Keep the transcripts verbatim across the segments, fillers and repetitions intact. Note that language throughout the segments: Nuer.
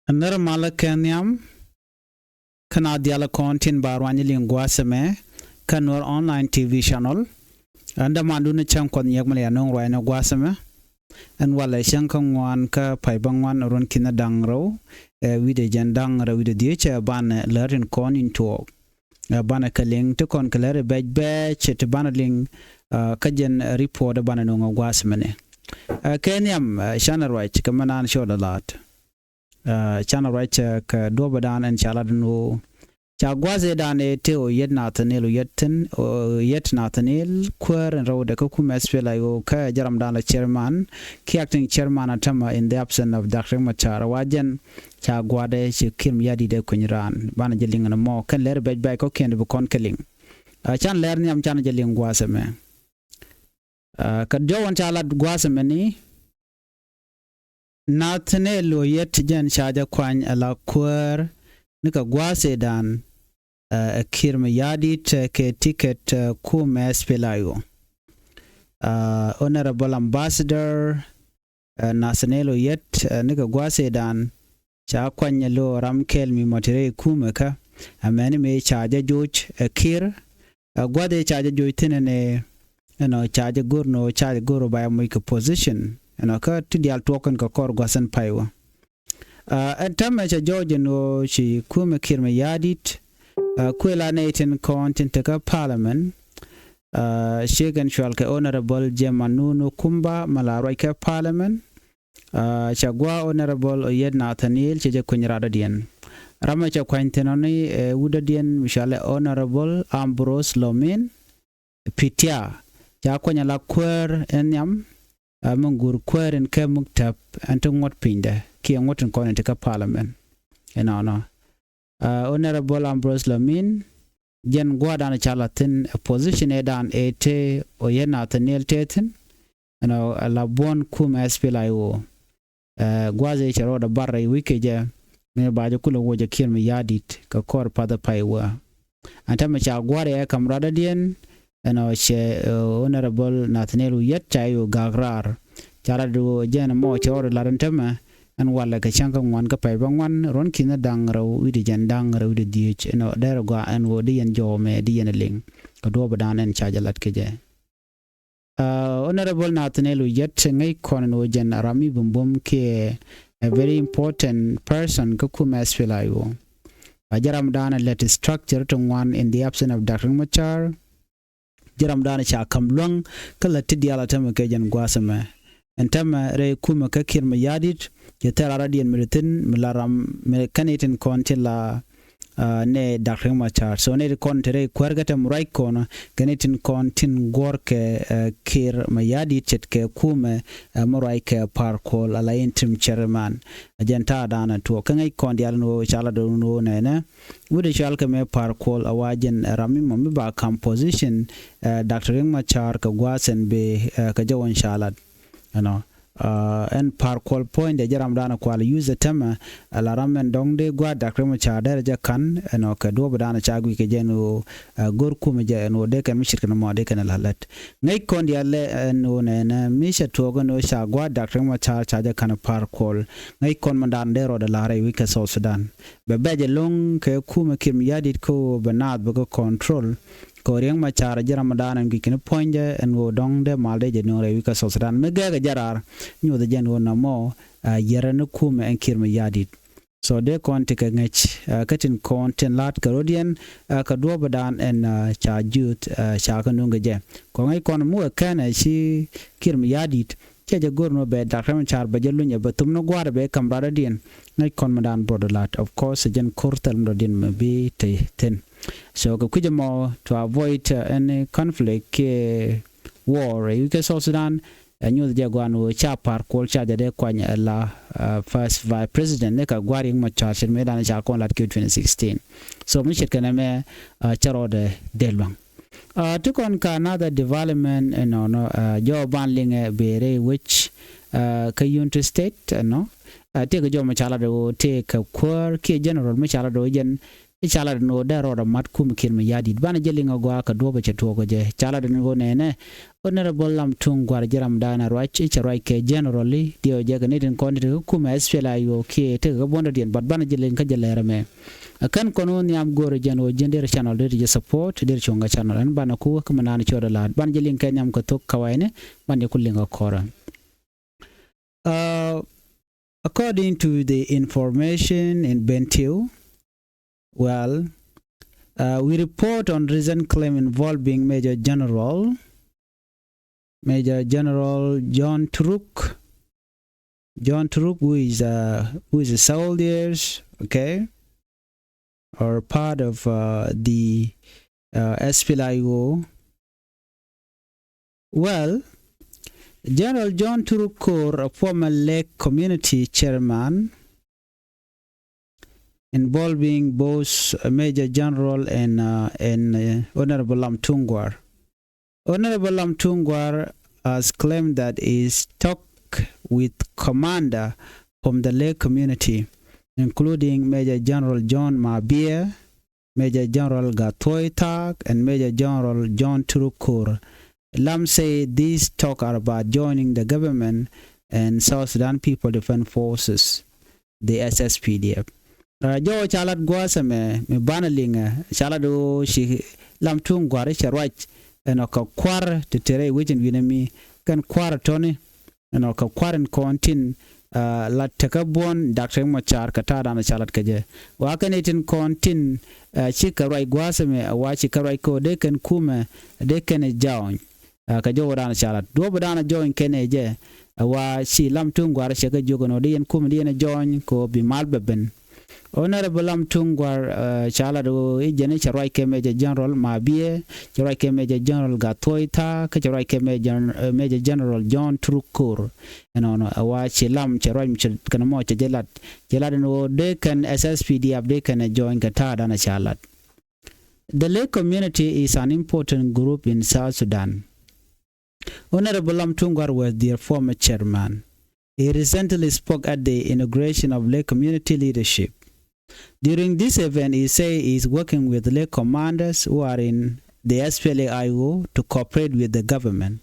Nɛr malä kɛ nhiam kä na dhialä kɔn tin ba ruany liŋ gua̱a̱th ɛmɛ kä Nuer Online T V channel. Ɛn dämandun cäŋ Kuɔth Nyiɛk mi lɛ nöŋ ruacnɛ gua̱a̱th ɛmɛ. Ɛn walɛ cäŋ kä ŋuan kä pay bä ŋuan ruɔ̱n ki̱n da̱ŋ rɛw, ɛ wi̱cdɛ jɛn da̱ŋ rɛw wi̱cdɛ dhiec, ɛ banɛ lär tin kɔn in tuɔɔk. Ɛ banɛ kɛ liŋ ti kɔn kɛ lär i̱ bɛc bɛc ti banɛ liŋ, ɛ kä jɛn report ɛ banɛ nöŋ ɛ gua̱a̱th ɛmɛ ni. Ɛ kɛ nhiam, ɛ canɛ ruac kɛ mɛ naan cɔl ɛ la̱a̱t. Ɛ canɛ ruac kɛ duɔ̱pɛ dan ɛn ca lat ɛn ɣöö ca gua̱a̱th ëë dan ëë tëë ɣöö yet Nathaniel ɣöö yet thi̱n, ɣöö yet Nathaniel kuäär ɛn rɛwdɛ kä kumɛ S P L A I O kä jɛ ram dan la chairman kiɛ acting chairman a tämɛ in the absence of Doctor Riek Machar. Wa jɛn ca gua̱a̱dɛ ci Kiir Mayardit ɛ kuny raan. Banɛ jɛ liŋ ɛn mɔ kɛn lɛr bɛc bɛc kɔ̱kiɛn bi kɔn kɛ liŋ. Ɛ canɛ lɛr nhiam canɛ jɛ liŋ gua̱a̱th ɛmɛ. Ɛ kɛ jɔwän ca lat gua̱a̱th ɛmɛ ni Nathaniel ɣöö yet jɛn ca jɛ kuany ɛ la kuäär ni kɛ gua̱a̱th ëë dan, ɛ Kiir Mayardit, ɛ kɛ ticket, ɛ kumɛ S P L A I O. Ɛ Honorable Ambassador, ɛ Nathaniel ɣöö yet, ɛ ni kɛ gua̱a̱th ëë dan ca kuany ɛ lo̱ ram kɛl mi mɔ ti rɛy kumɛ kä. Ɛ mɛni mëë ca jɛ joc ɛ Kiir, ɛ gua̱a̱th ëë ca jɛ joc thi̱n ɛn ɛ, ɛnɔ ca jɛ go̱r nɔ ca jɛ go̱r ba jɛ moc kɛ position. Ɛnɔ kä ti diaal tuɔɔk kɛn kɛ kɔr gua̱a̱th ɛn pay wä. Ɛ ɛn täämɛ ca jɔɔc ɛn ɣöö ci kumɛ Kiir Mayardit, ɛ kuël a nɛy tin kɔn tin tekä parliament. Ɛ ciek ɛn cual kɛ Honorable Jema Nunu Kumba mɛ la ruac kɛ parliament. Ɛ ca gua̱a̱ Honorable Oyet Nathaniel cɛ jɛ kuny radɔ̱diɛn. Ramɛ cɛ kuany thi̱n ɔni ɛ wutdɔ̱diɛn mi cual ɛ Honorable Ambrose Lomin. Pitia ca kuany ala kuäär ɛn nhiam, ɛ mi gur kuäär in kɛ muktäp ɛn ti ŋuɔ̱t pinydɛ kiɛ ŋuɔ̱t in kɔn in ti kä parliament. Inɔnɔ, ɛ Honorable Ambrose Lomin, jɛn gua̱a̱r dan ca la thi̱n ɛ position ëë dan ëë tëë Oyet Nathaniel tëë thi̱n. Ɛnɔ ɛ la buɔ̱n kumɛ S P L A I O. Ɛ gua̱a̱th ëë cɛ rɔɔdɛ bar rɛy wi̱c kɛ jɛ mi ba jɛ kulɛ woc ɛ Kiir Mayardit kɛ kɔr path ɛ pay wä. Ɛn täämɛ ca gua̱a̱r ɛ ka̱m radɔ̱diɛn. Ɛnɔ cɛ, ɛ Honorable Nathaniel Oyet ca i̱ ɣöö gak raar. Ca lat ɣöö jɛn ɛmɔ cɛ rɔɔdɛ lar ɛn täämɛ ɛn walɛ kɛ cäŋ kä ŋuan kä pay bä ŋuan ruɔ̱n ki̱n da̱ŋ rɛw wi̱cdɛ jɛn da̱ŋ rɛw wi̱cdɛ dhiec. Ɛnɔ dɛr ɛ gɔaa ɛn ɣöö di yɛn jɔw mɛ di yɛn ɛ liŋ kɛ duɔ̱ɔ̱p dan ɛn ca jɛ lat kɛ jɛ. Ɛ Honorable Nathaniel Oyet, ŋäc kɔn ɛn ɣöö jɛn ram mi bumbum kiɛ a very important person kä kumɛ S P L A I O. Ɛ jɛ ram dan ɛ lät structure ti ŋuan in the absence of Doctor Riek Machar. Jɛ ram dan ca ka̱m luäŋ kä lät ti diaal a täämɛ kɛ jɛn gua̱a̱th ɛmɛ. Ɛn täämɛ rɛy kumɛ kä Kiir Mayardit cɛ thil radɔ̱diɛn mi ti thi̱n mi la ram mi kɛn i̱ tin kɔn ti la, ɛ nɛ Doctor Riek Machar. So nɛ ti kɔn ti rɛy kuäär kä tɛm ruac kɔn kɛ nɛ tin kɔn tin guɔ̱r kɛ, ɛ Kiir Mayardit ce̱tkɛ kumɛ, ɛ mi ruac kɛ Par Kuol ala interim chairman. Ɛ jɛn ta̱a̱ dan ɛ tuɔɔk kä ŋäc kɔn diaal ni ɣöö ca la do̱n ɣöö nɛnɛ wi̱cdɛ cual kɛ mɛ Par Kuol a wa jɛn ɛ ram mi mɔ mi ba ka̱m position, ɛ Doctor Riek Machar kɛ gua̱a̱th ɛn bëë, ɛ kɛ jɔwän ca lat. Ɛnɔ, ɛ ɛn Par Kuol puɔ̱nydɛ jɛ ram dan kual use täämɛ, ɛ la ram ɛn dɔ̱ŋ dee gua̱a̱r Doctor Riek Machar dee rɛ jɛ ka̱n. Ɛnɔ kɛ duɔ̱ɔ̱p dan ca guic kɛ jɛ ɛn ɣöö, ɛ go̱r kumɛ jɛ ɛn ɣöö dee kɛn mi ce̱tkɛ ni mɔ dee kɛn ɛ la̱t lät. Ŋäc kɔn diaal ɛ ɛn ɣöö nɛnɛ mi cɛ tuɔɔk ɛn ɣöö ca gua̱a̱r Doctor Riek Machar ca jɛ ka̱n Par Kuol. Ŋäc kɔn mi dan dee rɔɔdɛ la̱r rɛy wi̱c kɛ South Sudan. Bɛ bɛc ɛlɔ̱ŋ kɛ kumɛ Kiir Mayardit kä ɣöö bɛ naath bɛ kɛ control. Kɛ ɣöö Riek Machar ji̱ ram mi da̱a̱n ɛn guic kɛn puɔ̱nydɛ ɛn ɣöö dɔ̱ŋ dee mal dee jɛ nööŋ rɛy wi̱c kä South Sudan. Mi gɛɛkɛ jɛ raar nyuɔth jɛn ɣöö nɔmɔ, ɛ yɛrɛ ni kumɛ ɛn Kiir Mayardit. So dee kɔn ti kɛ ŋäc, ɛ kä tin kɔn tin la̱t kɛ rɔ̱diɛn, ɛ kɛ duɔ̱ɔ̱p dan ɛn, ɛ ca juth, ɛ ca kɛ nuŋ kɛ jɛ. Kɔn ŋäc kɔn mi wä kɛn ɛ ci Kiir Mayardit cɛ jɛ go̱r ni wä bɛ Doctor Riek Machar bɛ jɛ luny ɛ bɛ thum ni gua̱a̱r bɛ ka̱m radɔ̱diɛn. Ŋäc kɔn mi dan buɔt lat, of course, jɛn ko̱r thil mi dɔ̱diɛn mi bi te thi̱n. So kɛ kui̱c ɛmɔ to avoid, uh, any conflict kiɛ war ɛ wi̱c kɛ South Sudan, ɛ nyuth jɛ guan wä ca Par Kuol ca jɛ dee kuany ɛ la, uh, first vice president ni kɛ gua̱a̱r Riek Machar ce̱t mi dan ca kɔn lat kiɛ twenty sixteen. So mi ce̱tkɛ nɛmɛ, uh, cɛ rɔɔdɛ dee luäŋ. Uh, ti kɔn ka another development, uh, ɛnɔnɔ, uh, jɔw ban liŋɛ bee rɛy wec, uh, kä Unity State, uh, ɛnɔ, uh, tëëkɛ jɔw mi ca lat ɣöö tëëkɛ kuäär kiɛ general mi ca lat ɣöö jɛn I̱ ca lat ɛn ɣöö dee rɔɔdɛ mat kum Kiir Mayardit. Banɛ jɛ liŋ a gɔaa kɛ duɔ̱ɔ̱pɛ cɛ tuɔɔk kɛ jɛ. Ca lat ɛn ɣöö nɛnɛ Honorable Lam Tuŋ Guar ji̱ ram da̱a̱n a ruac i̱ cɛ ruac kɛ generally diɛw jɛ kɛ ni tin kɔn ti kä kum ɛ S P L A I O kiɛ tekɛ kä buɔ̱ndädiɛn, but banɛ jɛ liŋ kä jɛ lɛr ɛmɛ. Ɛ kän kɔn ɣöö nhiam go̱o̱rɛ jɛn ɣöö ji̱n derɛ channel derɛ ti jɛ support derɛ cuɔ̱ŋ kɛ channel ɛn banɛ ku kä mi naan cɔɔdɛ la̱a̱t. Banɛ jɛ liŋ kɛ nhiam kɛ thok kawayni, banɛ jɛ ku liŋ kɛ kɔrɛ. Uh, according to the information in Bentiu, well, uh, we report on recent claim involving Major General, Major General John Turuk, John Turuk, who is, uh, who is a soldiers, okay, or part of, uh, the, uh, S P L A I O. Well, General John Turuk Kur, a former Lake community chairman, involving both, uh, Major General and, uh, and, uh, Honorable Lam Tungwar. Honorable Lam Tungwar has claimed that he's talked with commander from the Lake community, including Major General John Mabie, Major General Gathoy Thaak, and Major General John Turuk Kur. Lam say these talk are about joining the government and South Sudan People Defense Forces, the S S P D F. Uh, jɔwä ca lat gua̱a̱th ɛmɛ mi banɛ liŋɛ, ca lat ɣöö ci Lam Tuŋ Gua̱r cɛ ruac ɛnɔ kɛ kua̱r ti te rɛy wec in wi̱nɛ mi kɛn kua̱r tɔ̱ni ɛnɔ kɛ kua̱r in kɔn tin, uh, la tekä buɔ̱n Dak Riek Macar kɛ ta̱a̱ danɔ ca lat kɛ jɛ. Wa kɛn itin kɔn tin, uh, cikɛ ruac gua̱a̱th ɛmɛ, wa cikɛ ruac kɛ ɣöö dee kɛn kumɛ dee kɛn jɔɔny. Uh, kɛ jɔwä danɔ ca lat duɔ̱ɔ̱p danɔ jɔɔny kɛn ɛ jɛ, uh, wa ci Lam Tuŋ Gua̱r cɛ kɛ jiök ɛnɔ dee yɛn kumɛ dee yɛn jɔɔny kɛ ɣöö bi mal bɛ ben. Honorable Lam Tuŋ Gua̱r, uh, ca lat ɣöö i̱ jɛn i̱ cɛ ruac kɛ Major General Mabie, cɛ ruac kɛ Major General Gathoy Thaak, kä cɛ ruac kɛ Major, uh, Major General John Turuk Kur. Ɛnɔnɔ ɛ wa ci Lam cɛ ruac mi cɛ kɛn mɔ cɛ jɛ lat. Cɛ lat ɛn ɣöö dee kɛn S S P D F dee kɛn ɛ join kɛ ta̱a̱ danɔ ca lat. The Lake community is an important group in South Sudan. Honorable Lam Tuŋ Gua̱r was their former chairman. He recently spoke at the inauguration of Lake community leadership. During this event, he say he is working with Lake commanders who are in the S P L A I O to cooperate with the government.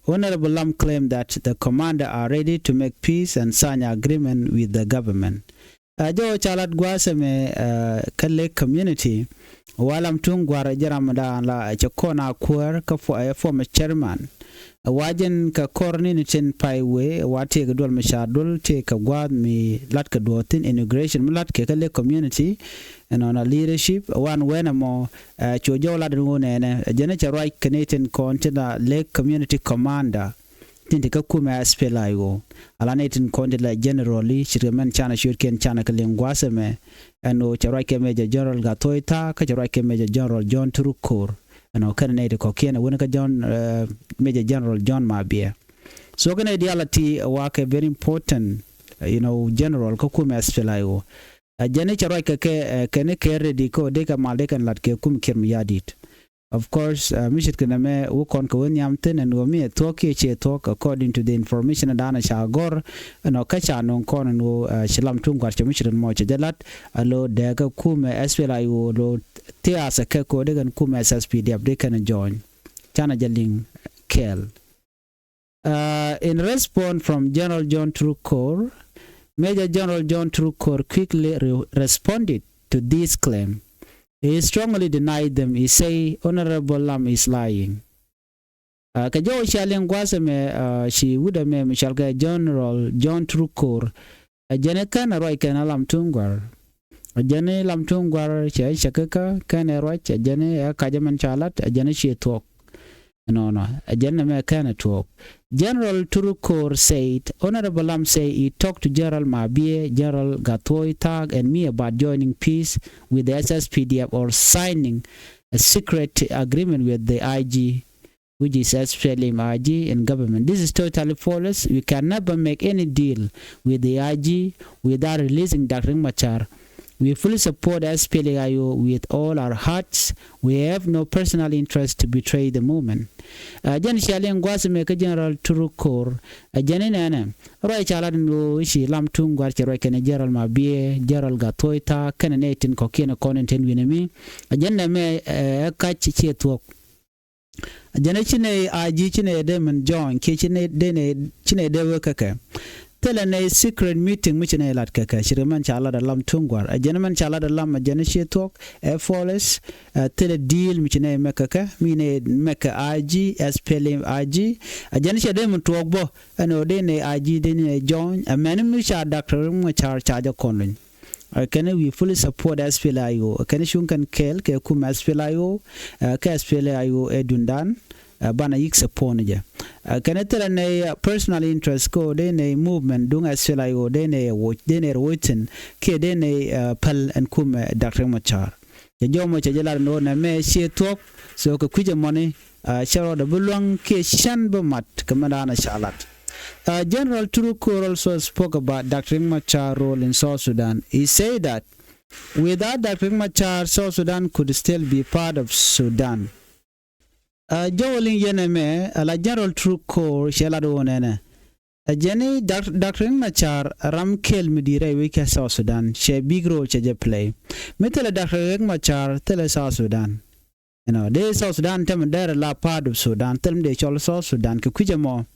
Honorable Lam claimed that the commander are ready to make peace and sign agreement with the government. Uh, jɔwä ca lat gua̱a̱th ɛmɛ, uh, kä Lake community, wa Lam Tuŋ Gua̱r jɛ ram dan la cɛ kɔn a kuäär kä fo-, uh, former chairman. Uh, wa jɛn kɛ kɔr ni ni tin pay wee, wa tëëkɛ duɔl mi ca duɔl tëëkɛ gua̱a̱th mi lat kɛ duɔ̱ɔ̱thin inauguration mi lat kɛ kä Lake community. Ɛnɔnɔ leadership, uh, wan wen ɛmɔ, uh, cu jɔw lat ɛn ɣöö nɛnɛ, uh, jɛn cɛ ruac kɛ ni tin kɔn tin la Lake community commander. Tin ti kä kumɛ S P L A I O. Ala nɛy tin kɔn ti la general i̱ ce̱tkɛ mɛn canɛ ciötkiɛn canɛ kɛ liŋ gua̱a̱th ɛmɛ. Ɛn ɣöö cɛ ruac kɛ Major General Gathoy Thaak, kä cɛ ruac kɛ Major General John Turuk Kur. Ɛn ɣöö kɛn nɛy ti kɔ̱kiɛn ɛ wun kä John, uh, Major General John Mabie. So kɛn nɛy diaal a ti ɛ wa kɛ very important, uh, you know, general kä kumɛ S P L A I O. Ɛ jɛn i̱ cɛ ruac kɛ kɛ, uh, kɛn i̱ kɛ ready kä ɣöö dee kɛ mal dee kɛn lat kɛ kum Kiir Mayardit. Of course, uh, mi ce̱tkɛ nɛmɛ wä kɔn kɛ wä nhiam thi̱n ɛn ɣöö mi ɛ thuɔ̱k kiɛ ciɛ thuɔ̱k, according to the information danɔ ca gɔ̱r. Ɛn ɣöö kä ca nöŋ kɔn ɛn ɣöö, uh, ci Lam Tuŋ Gua̱r cɛ mi ce̱tkɛ mɔ cɛ jɛ lat. A lo dɛɛkä kumɛ S P L A I O lo thiaasɛ kɛ kɛ ɣöö dee kɛn kumɛ S S P D F dee kɛn join. Canɛ jɛ liŋ kɛɛl. Uh, in response from General John Turuk Kur, Major General John Turuk Kur quickly re-, responded to this claim. He strongly denied them. He say Honorable Lam is lying. Uh, kɛ jɔw cia liŋ gua̱a̱th ɛmɛ, uh, ci wut ɛmɛ mi cɔalkɛ General John Turuk Kur. Ɛ jɛn i̱ kɛn ɛ ruac kɛn a Lam Tuŋ Gua̱r. Ɛ jɛn i̱ Lam Tuŋ Gua̱r cɛ cɛ kä kä kɛn ɛ ruac, ɛ jɛn i̱ ɛ kac ɛmɛn ca lat, ɛ jɛn i̱ ciɛ thuɔ̱k. Ɛnɔnɔ, ɛ jɛn nɛmɛ kɛn ɛ thuɔ̱k. General Turuk Kur said, Honorable Lam say he talked to General Mabie, General Gathoy Thaak, and me about joining peace with the S S P D F or signing a secret agreement with the I G, which is S P L M I G in government. This is totally false. We can never make any deal with the I G without releasing Doctor Riek Machar. We fully support S P L A I O with all our hearts. We have no personal interest to betray the movement. Ɛ jɛn cia liŋ gua̱a̱th mɛ kä General Turuk Koor. Ɛ jɛn inɛnɛ ruac ca lat ni ɣöö i̱ ci Lam Tuŋ Gua̱r cɛ ruac kɛnɛ General Mabiɛ, General Gathoy Thaak kɛnɛ nɛy tin kɔ̱kiɛn ɛ kɔn in ten wi̱nɛ mi. Ɛ jɛn nɛmɛ ɛ kac ciɛ thuɔ̱k. Ɛ jɛn ɛ ci nɛy a ji̱ ci nɛy dee min jɔɔny kiɛ ci nɛy dee nɛy ci nɛy dee wek kä kɛ. Thilɛ nɛy secret meeting mi ci nɛy lat kä kɛ, ci ri mɛn ca lat ɛ Lam Tuŋ Gua̱r. Ɛ jɛn mɛn ca lat ɛ Lam ɛ jɛn ɛ ciɛ thuɔ̱k ɛ forest. Ɛ thilɛ deal mi ci nɛy mɛk kä kɛ, mi nɛy mɛk kɛ I G, S P L M I G. Ɛ jɛn cɛ dee min tuɔɔk bä ɛn ɣöö dee nɛy I G dee nɛy jɔɔny. Ɛ mɛni mi ca Doctor Riek Machar ca jɛ kɔn luny. Ɛ kɛn we fully support S P L A I O. Ɛ kɛn cuŋ kɛn kɛɛl kɛ kum S P L A I O, ɛ kɛ S P L A I O ɛ dundan, ɛ banɛ yik support ni jɛ. Ɛ kɛn thilɛ nɛy, ɛ, personal interest kɛ ɣöö dee nɛy movement duŋ S P L A I O dee nɛy ɛ woc, dee nɛy ɛ woc thi̱n kiɛ dee nɛy, ɛ, päl ɛn kum, ɛ, Doctor Riek Machar. Cɛ jɔmɔ cɛ jɛ lat ni ɣöö nɛmɛ ciɛ thuɔ̱k, so kɛ kui̱c ɛmɔni, ɛ, cɛ rɔɔdɛ bi luäŋ kiɛ cän bi mat kɛ mɛn daanɛ ca lat. Ɛ, General Turuk Koor also spoke about Doctor Riek Machar role in South Sudan. He said that without Doctor Riek Machar, South Sudan could still be part of Sudan. Ɛ, jɔwä liŋ yɛn ɛmɛ, ɛ la General Turuk Koor cɛ lat ɣöö nɛnɛ. Ɛ jɛn i̱ Dak-, Doctor Riek Machar ram kɛl mi di̱i̱t rɛy wec kä South Sudan, cɛ big role cɛ jɛ play. Mi thilɛ Doctor Riek Machar, thilɛ South Sudan. You know, dee South Sudan tɛmɛ dee rɛ la part of Sudan, thilɛ mi dee cɔl South Sudan, kɛ kui̱c ɛmɔ.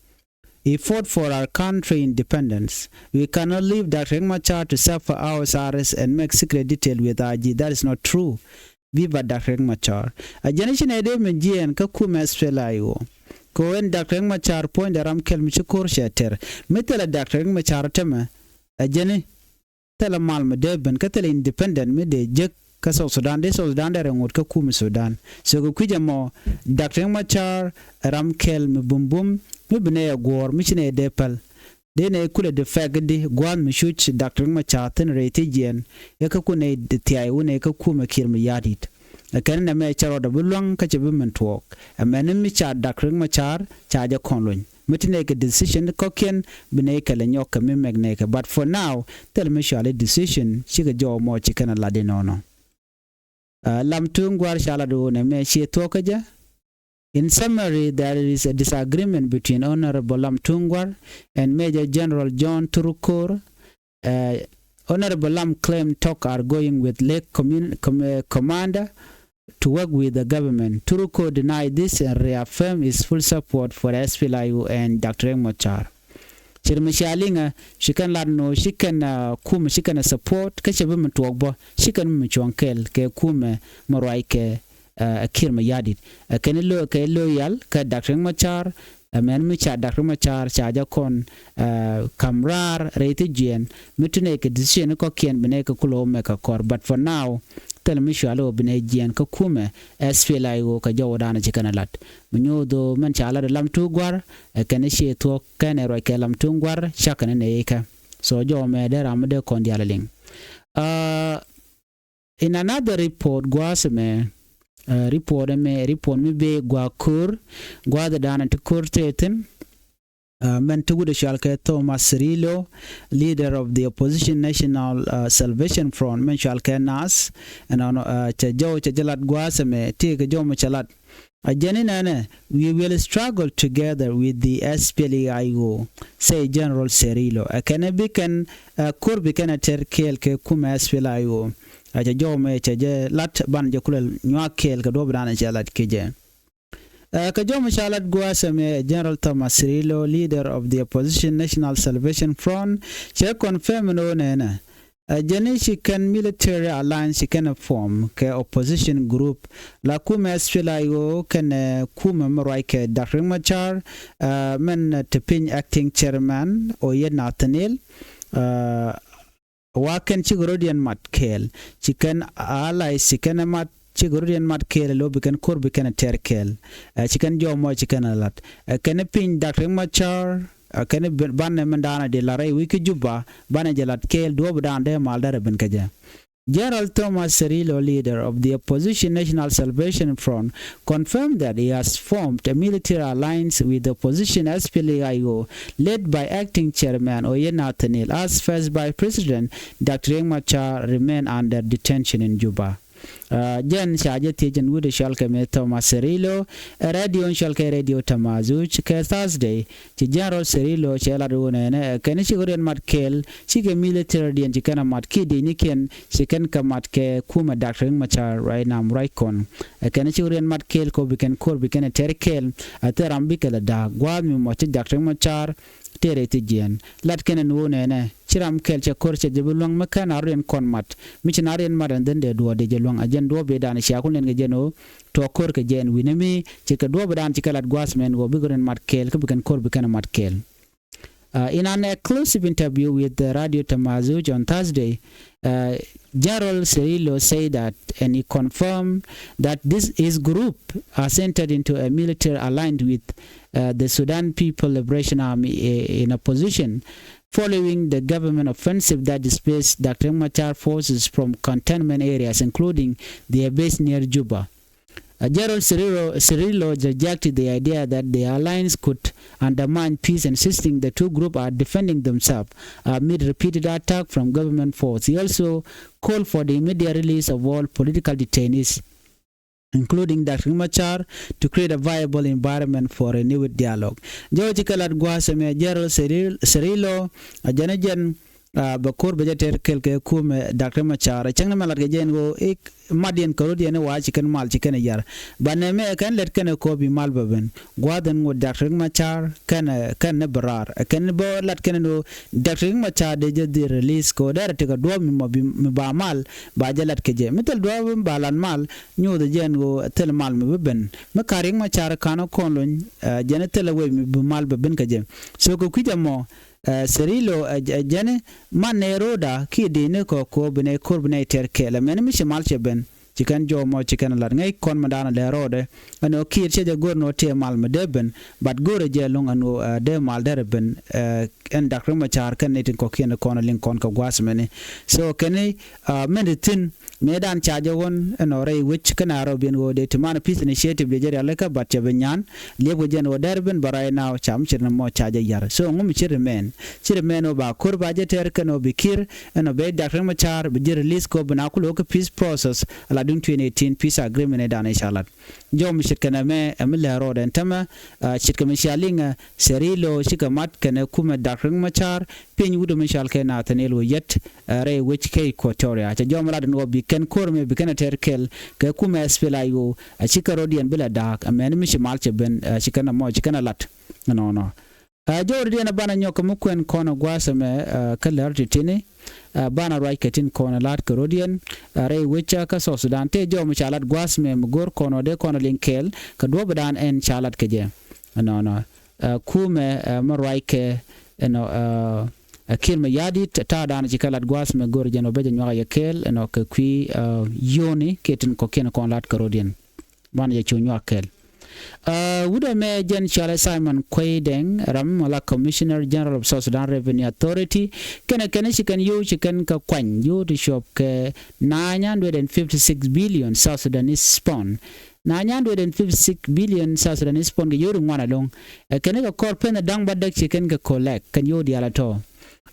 He fought for our country independence. We cannot leave Doctor Riek Machar to suffer house arrest and make secret detail with I G. That is not true. Viva Doctor Riek Machar. Ɛ jɛn i̱ ci nɛy dee min jiɛɛn kä kum S P L A I O. Kɛ ɣöö ɛn Doctor Riek Machar puɔ̱nydɛ ram kɛl mi ci ko̱r cɛ tɛr. Mi thilɛ Doctor Riek Machar tɛmɛ. Ɛ jɛn i̱ thilɛ mal mi dee ben kä thilɛ independent mi dee jek kä South Sudan, dee South Sudan dee rɛ ŋot kä kum Sudan. So kɛ kui̱c ɛmɔ, Doctor Riek Machar ram kɛl mi bumbum mi bi nɛy ɛ guɔ̱ɔ̱r mi ci nɛy dee päl. Dee nɛy kulɛ di fɛk di gua̱a̱th mi cuc Doctor Riek Machar thi̱n rɛy thiec jiɛn. Yɛ kä ku nɛy di thiay wä nɛy kä kumɛ Kiir Mayardit. Ɛ kɛn nɛmɛ cɛ rɔɔdɛ bi luäŋ kä cɛ bi min tuɔɔk. Ɛ mɛni mi ca Doctor Riek Machar ca jɛ kɔn luny. Mi ti nɛy kɛ decision kɔ̱kiɛn bi nɛy kɛ lɛ nyɔk kɛ mi mɛk nɛy kɛ. But for now, thil mi cuali decision cikɛ jɔw mɔ ci kɛn a lat inɔnɔ. Ɛ, Lam Tuŋ Gua̱r ca lat ɣöö nɛmɛ ciɛ thuɔ̱k kä jɛ. In summary, there is a disagreement between Honorable Lam Tuŋ Gua̱r and Major General John Turuk Koor. Ɛ, Honorable Lam claim talk are going with Lake commun-, com-, ɛ, Commander to work with the government. Turuk Koor deny this and reaffirm his full support for S P L A I O and Doctor Riek Machar. Cir mi cia liŋɛ ci kɛn lat nɔ ci kɛn, ɛ, kum ci kɛn ɛ support kä cɛ bi mi tuɔɔk bä ci kɛn mi cuɔ̱ŋ kɛl kɛ kumɛ mi ruac kɛ, ɛ, Kiir Mayardit. Ɛ kɛn lo kɛ loyal kɛ Doctor Riek Machar. Ɛ mɛn mi ca Doctor Riek Machar ca jɛ kɔn, ɛ, ka̱m raar rɛy thi jiɛn mi ti nɛy kɛ decision kɔ̱kiɛn bi nɛy kɛ kulɛ wä mɛk kɛ kɔr. But for now, thil mi cuali wä bi nɛy jiɛn kä kumɛ S P L A I O kɛ jɔwä danɛ ci kɛn ɛ lat. Mi nyoth ɣöö mɛn ca lat ɛ Lam Tuŋ Gua̱r, ɛ kɛn ciɛ thuɔ̱k kɛn ɛ ruac kɛ Lam Tuŋ Gua̱r cakɛ ni nɛy ikä. So jɔwä mɛ dee ram mi dee kɔn diaal ɛ liŋ. Ɛ, in another report gua̱a̱th ɛmɛ, ɛ, report ɛmɛ, report mi bee gua̱a̱th ko̱r, gua̱a̱th ɛ da̱a̱n ti ko̱r tëë thi̱n. Ɛ, mɛn ti wut ɛ cual kɛ Thomas Cirillo, leader of the opposition National, ɛ, Salvation Front, mɛn cual kɛ NAS. Ɛnɔnɔ, ɛ, cɛ jɔw cɛ jɛ lat gua̱a̱th ɛmɛ, tëë kɛ jɔw mɛ cɛ lat. A jɛn inɛnɛ, we will struggle together with the S P L A I O, say General Cirillo. Ɛ kɛn bi kɛn, ɛ, ko̱r bi kɛn ɛ tɛr kɛɛl kɛ kumɛ S P L A I O. Ɛ cɛ jɔw mɛ cɛ jɛ lat ban jɛ kulɛ nyuak kɛɛl kɛ duɔ̱p dan cɛ lat kɛ jɛ. Ɛ kɛ jɔw mɛ ca lat gua̱a̱th ɛmɛ General Thomas Cirillo, leader of the opposition National Salvation Front, cɛ confirm ni wä nɛnɛ. Ɛ jɛn i̱ ci kɛn military alliance ci kɛn ɛ form kɛ opposition group la kumɛ S P L A I O kɛnɛ kumɛ mi ruac kɛ Doctor Riek Machar, ɛ, mɛn ti piny acting chairman Oyet Nathaniel, ɛ, wa kɛn cikɛ rɔ̱diɛn mat kɛɛl, ci kɛn allies ci kɛn ɛ mat, cikɛ rɔ̱diɛn mat kɛɛl ɛ lo̱ bi kɛn ko̱r bi kɛn ɛ tɛr kɛɛl. Ɛ, ci kɛn jɔw mɔ ci kɛn ɛ lat. Ɛ, kɛn piny Doctor Riek Machar, ɛ, kɛn bi-, banɛ mɛn daanɛ di la rɛy wi̱c kä Juba, banɛ jɛ lat kɛɛl duɔ̱ɔ̱p daanɛ dee mal dɛrɛ ben kä jɛ. General Thomas Cirillo, leader of the opposition National Salvation Front, confirmed that he has formed a military alliance with the opposition S P L A I O, led by acting chairman Oyet Nathaniel, as First Vice President Doctor Riek Machar remain under detention in Juba. Jɛn ca jɛ thiec ɛn wi̱cdɛ cɔal kɛ mi Thomas Cirillo ɛ radio in cɔal kɛ Radio Tamazuj kɛ Thursday. Ci General Cirillo cɛ lat ɣöö nɛnɛ ɛ kɛn cikɛ riɛn mat kɛɛl, cikɛ military diɛn ci kɛn ɛ mat kiɛ dec ni kiɛn ci kɛn kɛ mat kɛ kumɛ Doctor Riek Machar ruac nam ruac kɔn. Ɛ kɛn cikɛ riɛn mat kɛɛl kɛ ɣöö bi kɛn ko̱r bi kɛn ɛ tɛr kɛɛl, a thil ram bikɛ lɛ da̱a̱k gua̱a̱th mi mɔ ci Doctor Riek Machar tëë rɛy thi jiɛɛn. Lat kɛn ɛn ɣöö nɛnɛ ci ram kɛl cɛ ko̱r cɛ jɛ bi luäŋ mi kɛn a riɛn kɔn mat, mi ci na riɛn mat ɛn dhin dee duɔɔr dee jɛ luäŋ. A jɛn duɔɔp dee dan cia ku nɛn kɛ jɛn ɣöö tuɔɔk ko̱r kɛ jɛ ɛn wi̱nɛ mi ci kɛ duɔɔp dan ci kɛ lat gua̱a̱th mɛn ɣöö bikɛ riɛn mat kɛɛl kä bi kɛn ko̱r bi kɛn mat kɛɛl. Uh, in an exclusive interview with the Radio Tamazuj on Thursday, uh, General Cirillo said that, and he confirmed that this his group has entered into a military alliance with uh, the Sudan People Liberation Army uh, in opposition, following the government offensive that displaced Doctor Machar forces from containment areas, including their base near Juba. Uh, General Cirillo, Cirillo rejected the idea that the alliance could undermine peace, insisting the two groups are defending themselves amid repeated attack from government force. He also called for the immediate release of all political detainees, including Doctor Machar, to create a viable environment for renewed dialogue. Jɔw ci kɛ lat gua̱a̱th ɛmɛ General Ciril- Cirillo a jɛn a jɛn, uh, bɛ ko̱r bɛ jɛ tɛr kɛl kɛ kumɛ Doctor Machar. Cäŋ ni mɛ lat kɛ jɛn ɣöö i̱ mat yɛn kärot yɛn i̱ wa ci kɛn mal ci kɛn yar. Banɛ mɛ kɛn lɛt kɛn kɔ bi mal bɛ ben. Gua̱a̱th ɛn ŋot Doctor Machar kɛn kɛn ni bɛ raar kɛn bä lat kɛn ni ɣöö Doctor Machar dee jɛ dhil release kɛ ɣöö dɛrɛ tekɛ duɔ̱ɔ̱p mi mɔ bi mi ba mal ba jɛ lat kɛ jɛ. Mi thil duɔ̱ɔ̱p ba lat mal nyothɛ jɛn ɣöö thil mal mi bi ben mi ka̱r Riek Machar ka̱n kɔn lony. Jɛn thil a wec mi bi mal bɛ ben kɛ jɛ. So kɛ kui̱c ɛmɔ, Cirillo ɛ jɛn man nɛ ro̱o̱da kiɛ dee ni kɔ ko̱o̱p bi nɛ ko̱r bi nɛ tɛr kɛɛl ɛmɛn mi ci mal cɛ ben. Ci kɛn jɔw mɔ ci kɛn lat ŋäc kɔn mi da̱a̱n lɛ rɔɔdɛ. Ɛn ɣöö kiɛt cɛ jɛ go̱r ni ɣöö tëë mal mi dee ben, but go̱rɛ jɛ lo̱ŋ ɛn ɣöö dee mal derɛ ben. Ɛn Doctor Machar kɛn ni tin kɔ̱kiɛn kɔn liŋ kɔn kɛ gua̱a̱th mɛni. So kɛn ni mɛn ti thi̱n mëëdan ca jɛ ɣɔn ɛn ɣöö rɛy wec kɛn a rɔ biɛn ɣöö dee ti man peace initiative dee jɛ rialikä, but cɛ bi nyan liɛp kɛ jɛn ɣöö derɛ ben, but right now ca mi ce̱t ni mɔ ca jɛ yar. So ŋu mi ce̱t remain, ce̱t remain ɣöö ba ko̱r ba jɛ tɛr kɛn ɣöö bi kiɛt ɛn ɣöö bɛ Doctor Machar bi ji̱ release kɔ bi na kulɛ wä kä peace process ala duŋ twenty eighteen peace agreement ɛ dan i̱ ca lat. Jɔw mi ce̱tkɛ nɛmɛ ɛ mi lɛ rɔɔdɛ ɛn tämɛ. Ce̱tkɛ mi cia liŋɛ Cirillo cikɛ mat kɛnɛ kumɛ Doctor Machar piny wut mi cɔal kɛ Nathaniel Oyet rɛy wec kɛ Equatoria. Cɛ jɔw mi lat ɛn ɣöö bi kɛn ko̱r mɛ bi kɛn ɛ tɛr kɛl kɛ kumɛ S P L A I O. Cikɛ rɔɔdiɛn bi lɛ da̱a̱k ɛmɛn mi ci mal cɛ ben, cikɛ nɛmɔ cikɛ nɛ lat. Nɔnɔ. Ɛ jɔwdɛ diɛn ɛ banɛ nyɔk kɛ mi kuɛn kɔn ɛ gua̱a̱th ɛmɛ kä lɛr ti tini. Ɛ banɛ ruac kɛ tin kɔn ɛ la̱t kɛ rɔ̱diɛn ɛ rɛy wecä kä South Sudan tëë jɔw mi ca la̱t gua̱a̱th ɛmɛ mi go̱r kɔn ɛ dee kɔn ɛ liŋ kɛɛl kɛ duɔ̱ɔ̱pdan ɛn ca la̱t kɛ jɛ. Ɛnɔnɔ ɛ kumɛ ɛ mi ruac kɛ ɛnɔ ɛ Kiir Mayardit ta̱a̱dan ci kɛ la̱t gua̱a̱th ɛmɛ go̱r jɛn ɛ bɛ jɛ nyuak ɛ yɛ kɛɛl ɛnɔ kɛ kui̱ ɛ yoni kiɛ tin kɔ̱kiɛn kɔn la̱t kɛ rɔ̱diɛn. Banɛ jɛ cu nyuak kɛl. Wut ɛmɛ jɛn cɔalɛ Simon Kuei Deng ram mɔ la Commissioner General of South Sudan Revenue Authority. Kɛnɛ kɛnɛ ci kɛn yio̱w ci kɛn kɛ kuany yio̱w ti cuɔp kɛ nine hundred and fifty six billion South Sudanese pound. Nine hundred and fifty six billion South Sudanese pound kɛ yio̱w ti ŋuan alo̱ŋ. Ɛ kɛnɛ kɛ kɔr pɛn ɛ da̱ŋ bädäk ci kɛn kɛ collect kɛn yio̱w diaal ɛ tɔ̱.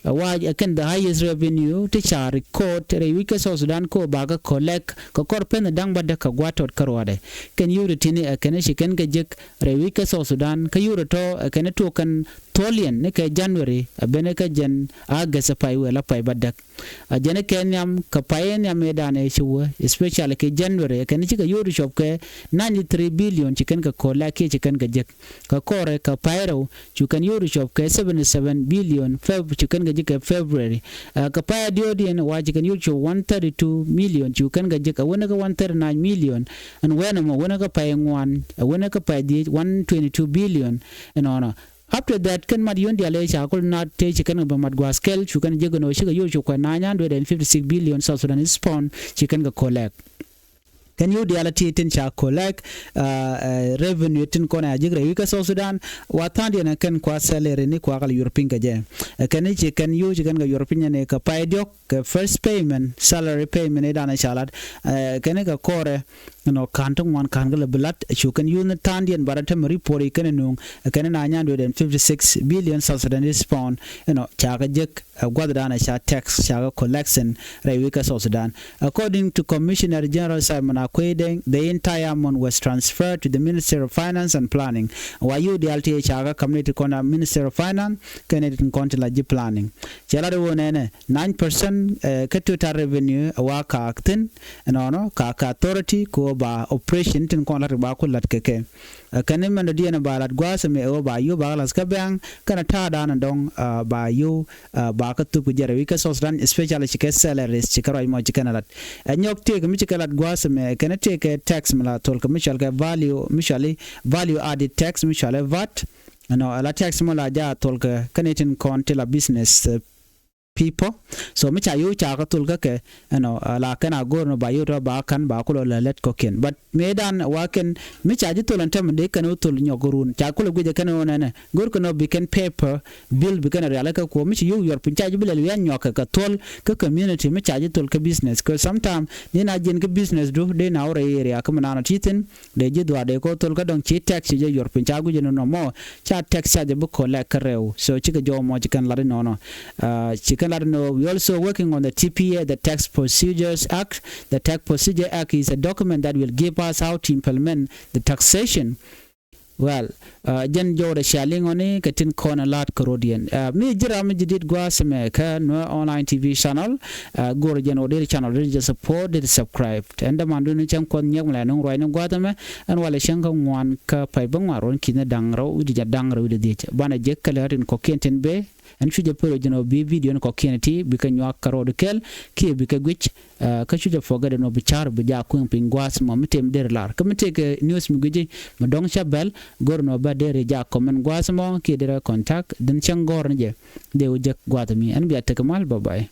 Ɛ wac ɛ kɛn the highest revenue ti ca record rɛy wi̱c kä South Sudan kä ɣöö bakɛ collect kɛ kɔr pɛn ɛ da̱ŋ bädäk kɛ gua̱a̱th tɔt kä ruaadɛ. Kɛn yio̱w ti tini ɛ kɛn ci kɛn kɛ jek rɛy wi̱c kä South Sudan kä yio̱w tɔ̱tɔ̱ ɛ kɛn tuɔk kɛn tholiɛn ni kɛ January ɛ ben kä jɛn August ɛ pay wëë la pay bädäk. A jɛn kɛ nhiam kɛ pay nhiam ëëdan ëë ci wä especially kɛ January ɛ kɛn cikɛ yio̱w ti cuɔp kɛ ninety three billion ci kɛn kɛ collect kiɛ ci kɛn kɛ jek. Kɛ kɔrɛ kɛ pay rɛw cu kɛn yio̱w ti cuɔp kɛ seventy seven billion Feb cu kɛn kɛ ji̱ kɛ February. Kɛ pay diɔ̱ɔ̱diɛn wa ci kɛn yio̱w ti cuɔp one thirty two million cu kɛn kɛ ji̱ kɛ wänä kɛ one thirty nine million. Ɛn wɛn ɛmɔ wänä kɛ pay ŋuan ɛ wänä kɛ pay dhiec one twenty two billion. Ɛnɔnɔ after that kɛn mat yio̱w diaal ëë ca kul naat tëë ci kɛn kɛ bä mat gua̱a̱th kɛl cu kɛn ji̱ kɛ nɔ cikɛ yio̱w ti cuɔp kɛ nine hundred and fifty six billion South Sudanese pound ci kɛn kɛ collect. Kɛn yio̱w diaal a ti tin ca collect, uh, uh, revenue tin kɔn a ji̱k rɛy wi̱i̱ kä South Sudan. Wa tha̱a̱ŋdiɛn kɛn kua salary ni kua kal yuɔr piny kɛ jɛ. Uh, kɛn ci kɛn yio̱w ci kɛn kɛ yuɔr piny ni kɛ pay diɔk kɛ first payment, salary payment idan ca lat. Uh, kɛn kɛ kɔrɛ, you know, ka̱n ti ŋuan ka̱n kɛ lɛ bi lat. Cu kɛn yio̱w ni tha̱a̱ŋdiɛn bara tɛm report i kɛn nuŋ. Uh, kɛn na nyan duɔden fifty six billion South Sudanese pound, you know, ca kɛ jek, uh, guath dan ca tax ca kɛ collection rɛy wi̱i̱ kä South Sudan. According to Commissioner General Simon Akwei Deng, the entire amount was transferred to the Ministry of Finance and Planning. Wa yio̱w diaal ti ca kɛ community kɔn a Ministry of Finance kɛn it in kɔn ti la ji̱ planning. Cɛ lat wä nɛnɛ nine percent, uh, kä total revenue wa ka thin, you know, ka ka authority ko ba operation tin kɔn lat ba ku lat kɛ kɛ. Uh, kɛn ni mɛn dɔ̱diɛn ba lat gua̱a̱th mɛ ɛ wä ba yio̱w ba kɛ lath kä bank kɛn a ta̱a̱ dan dɔ̱ŋ, uh, ba yio̱w, uh, ba kä thup kɛ jɛ rɛy wi̱i̱ kä South Sudan, especially ci kɛ salaries ci kɛ ruac mɔ ci kɛn a lat. Ɛ nyɔk tëëk mi ci kɛ lat gua̱a̱th mɛ kɛn tëëk kɛ tax mi la thol kɛ mi cɔal kɛ value, mi cɔal i̱ value added tax mi cɔal i̱ vat. Ɛnɔ, ɛ la tax mɔ la ja thol kɛ kɛn itin kɔn ti la business, uh, people. So mi ca yio̱w ca kä thol kä kɛ, you know, uh, la kɛn a go̱r ni ba yio̱w tɔ ba ka̱n ba kulɔ lɛ lɛt kɔkiɛn. But mëë dan wa kɛn mi ca ji̱ thol ɛn tɛm dee kɛn wä thol nyɔk run ca kulɔ guic ɛ kɛn wä nɛnɛ. Go̱r kɛn wä bi kɛn paper bill bi kɛn rial kä kuɔ mi ci yio̱w yuɔr piny ca ji̱ bi lɛl wian nyɔk kɛ kɛ thol kä community mi ca ji̱ thol kä business. Kɛ sometime dee na jiɛn kä business du dee na wä rɛy area kä mi naan ɔ ti thin. Dee ji̱ dhuaar dee kɔ thol kä dɔ̱ŋ ci tax ci jɛ yuɔr piny ca guic ɛn nɔ mɔ ca tax ca jɛ bi collect kä rɛw. So cikɛ jɔw mɔ ci kɛn lat inɔnɔ. Uh, ci kɛn lat inɔ, we also working on the T P A, the Tax Procedures Act. The Tax Procedure Act is a document that will give us how to implement the taxation. Well, uh, jɛn jɔwdɛ cia liŋɔni kɛ tin kɔn lat kɛ rodiɛn. Uh, mi ji̱ ram mi ji̱ dit gua̱a̱th mɛ kä Nuer Online T V channel. Uh, go̱r jɛn wä deri channel deri jɛ support deri subscribe. Ɛn däman duni cäŋ kuɔth nyiɛk mi la nuŋ ruacni gua̱a̱th mɛ. Ɛn walɛ cäŋ kä ŋuan kä pay bä ŋuan ruɔn ki̱n da̱ŋ rɛw wi̱cdɛ da̱ŋ rɛw wi̱cdɛ dhiec. Banɛ jek kɛ lɛ rin kɔkiɛn tin bee. Ɛn cucɛ pär jɛn ɔ bi video ni kɔkiɛn ti bikɛ nyuak kɛ rɔɔd kɛl kiɛ bikɛ guic. Uh, kä cucɛ forget ɛn ɔ bi car bi ja kueŋ piny gua̱a̱th mɔ mi tëë mi der lar kä mi tëë kɛ news mi guici mi dɔ̱ŋ ca bɛl. Go̱r ɛn ɔ bä der ja comment gua̱a̱th mɔ kiɛ der contact dhin cäŋ gɔ̱r ni jɛ. Dee wä jek gua̱a̱th mi ɛn bia tek mal, bye bye.